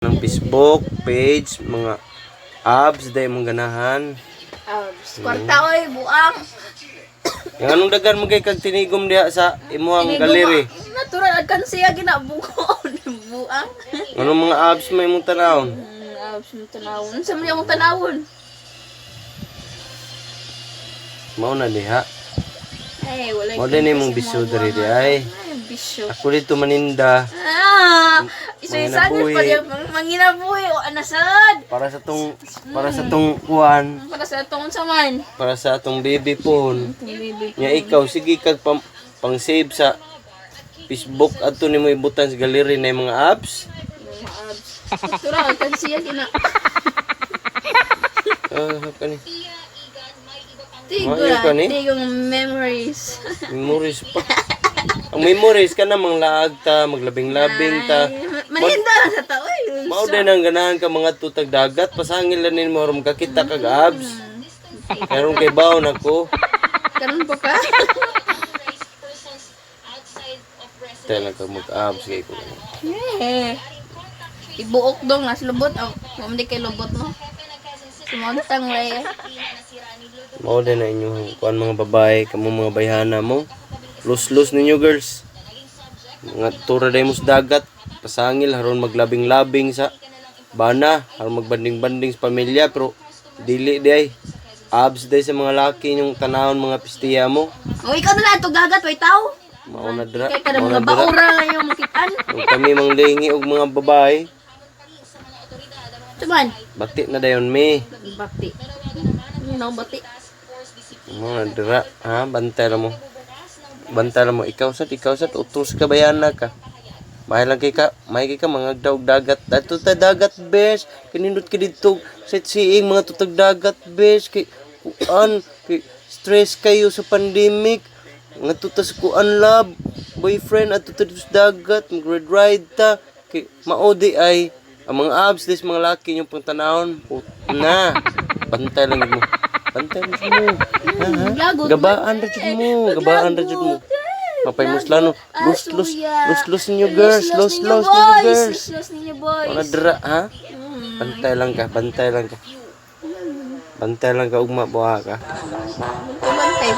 Ng Facebook page, mga abs day mong ganahan. Abs. Kwarta oy, buang. Yang anong dagan mo kay kag tinigom diha sa imuhang galeri? Natural agkan siya ginabuko buang. Anong mga abs may imong tanawon? Abs mo tanawon. Sa mga mong tanawon. Mao na diha. Ay, wala. Mao din imong bisyo diri di ay. Ay, bisyo. Ako dito maninda Ah, isa-isa Manginabuhi. pa diya manginabuhi o anasad. para sa tong kuan, Para sa atong unsa man. para sa atong baby phone. Baby. Nya ikaw sige kag pang save sa Facebook adto nimo ibutan sa galeri na yung mga apps. Mga abs. Natural agkan siya gina. Ah, kani. Tigo Maayo ka ni? tigong memories. Memories pa. Ang memories ka na manglaag ta, maglabing-labing ta. Ay, maninda sa tao eh. Mao din ang ganahan ka mga tutag dagat, pasangil lang nimo aron makakita kag abs. Karon kay baon ako. Karon pa ka. Tela ka mag abs kay ko. Eh. Ibuok dong nas lubot. Oh, hindi kay lubot mo. Sumuntang lay. Mao din na inyong kuan mga babae, kamo mga bayhana mo. Lus-lus ninyo, girls. Mga tura day mo sa dagat, pasangil haron maglabing-labing sa bana, haron magbanding-banding sa pamilya pero dili day. Abs day sa mga laki inyong tanawon mga pistiya mo. Oh, ikaw na lang itong dagat, way tao. Mao na dra. Kay kada Mao mga na dra. baura lang yung makitaan. Ug kami manglingi og mga babae, Tuman. bati na dayon mi. Bati. You know, bati. Mao na dra, ha? Bantay ra mo. Bantay ra mo ikaw sad utos ka bayana ka. May lang kay ka, may kay ka mga daog dagat. Adto ta dagat, bes. Kanindot ka didto sightseeing mga tutag dagat, bes, kay kuan kay stress kayo sa pandemic. Nga ta sa kuan love, boyfriend adto ta dito sa dagat, mag ride ta kay mao di ay ang mga abs des mga laki yung pangtanawon. Put na. Bantay lang yun mo. Bantay lang yun mo. Ha, ha? Lagot. Gabaan ra jud mo, gabaan ra jud mo. Mapay muslano. Lus lus lus lus ninyo, girls, lus lus ninyo, girls. Lus ninyo, boys. Wala dra ha? Bantay lang ka, bantay lang ka. Bantay lang ka ugma buha ka. Bantay.